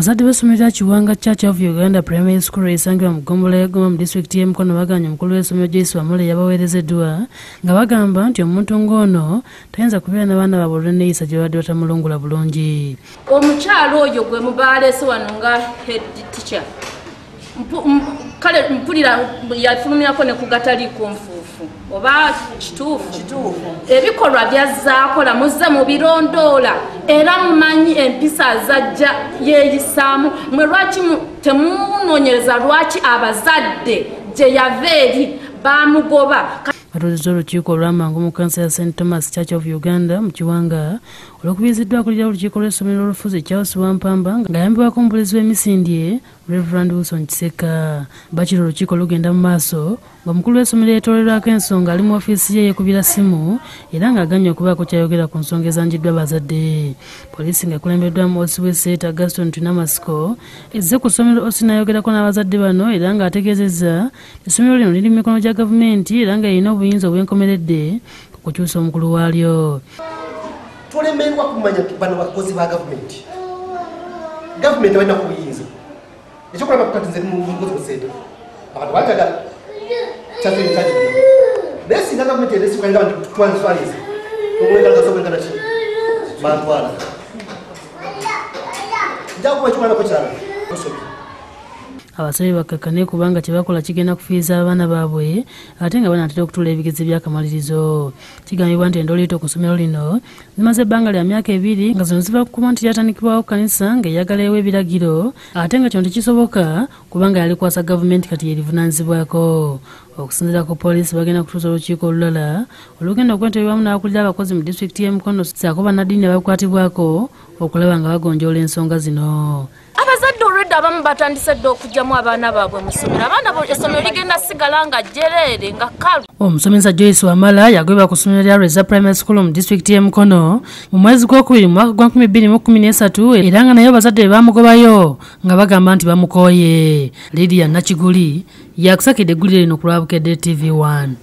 Abazadde b'essomero lya Kiwanga Church of Uganda Primary School esangibwa mu ggombolola y'e Goma mu disitulikiti y'e Mukono baganye omukulu w'essomero Joyce Wamala yabaweerezeddwa nga bagamba nti omuntu ng'ono tayinza kubeera n'abaana baabwe olw'enneeyisa gye babadde batamulungula bulungi. Omukyala oyo gwe mubaleese wano nga head teacher kale mpulira yafulumyako ne ku gataliiko nfuufu oba kituufu ebikolwa byazaakola muzze mu birondoola era mumanyi empisa zajja yeeyisaamu mwe lwaki temunoonyereza lwaki abazadde gye yava eri bamugoba. Batuuzizza olukiiko olw'amangu mu kkanisa ya St Thomas Church of Uganda mu Kiwanga olwokubiriziddwa akulira olukiiko lw'essomero olufuzi Charles Wampamba ng'ayambibwako omubuulizi w'emisindye Reverend Wilson Kiseka. Bakira olukiiko lugenda mu maaso ng'omukulu w'essomero yeetoolerwako ensonga ali mu ofiisi ye yeekubira ssimu era ng'aganye okubaako ky'ayogera ku nsonga ezanjiddwa abazadde. Poliisi ng'ekulembeddwamu OC w'e Gaston Twinamasiko ezze ku ssomero OC n'ayogerako n'abazadde bano era ng'ategeezezza essomero lino liri mu mikono gya gavumenti era nga erina obuyinza obwenkomeredde okukyusa omukulu waalyo. Tulemerwa kumanya bano bakozi ba gavumenti. Gavumenti balina ku buyinza. Ekyokulaba kati nze mukozi mu ssente. Abantu banjagala. Naye singa gavumenti eresibuka nga nti twanswaliza. Omwengala gasobola ki? Bantwala. Nja kuba ekyokulabako kirala. Abasabye bakkakkane kubanga kye bakola kigenda kufiiriza abaana baabwe ate nga banaatera okutuula ebigezo eby'akamalirizo. Kigambibwa nti endooliito ku ssomero lino zimaze ebbanga lya myaka 2 nga zino ziva ku kuba nti lyatandikibwawo kkanisa ng'eyagala ewa ebiragiro ate nga kino tekisoboka kubanga yalikwasa gavumenti kati yerivunaanyizibwako. Okusinziira ku poliisi bagenda kutuuza olukiiko olulala olugenda okwetebwamu n'abakulira abakozi mu disitulikiti y'e Mukono ssaako bannaddiini abakwatibwako okulaba nga bagonjoola ensonga zino. Abazadde olwedda abamu batandise dda okuggyamu abaana baabwe mu ssomero. Abaana essomero ligenda sigala nga jjereere nga kkalu. Omusomesa Joyce Wamala yagobebwa ku ssomero lya Reza Primary School mu disitulikiti y'e Mukono mu mwezi gwokubiri mu mwaka gwa 2013 era nga naye abazadde be baamugobayo nga bagamba nti bamukooye. Lydia Nakiguli yakusakidde eggulire lino ku lwa Bukedde TV 1.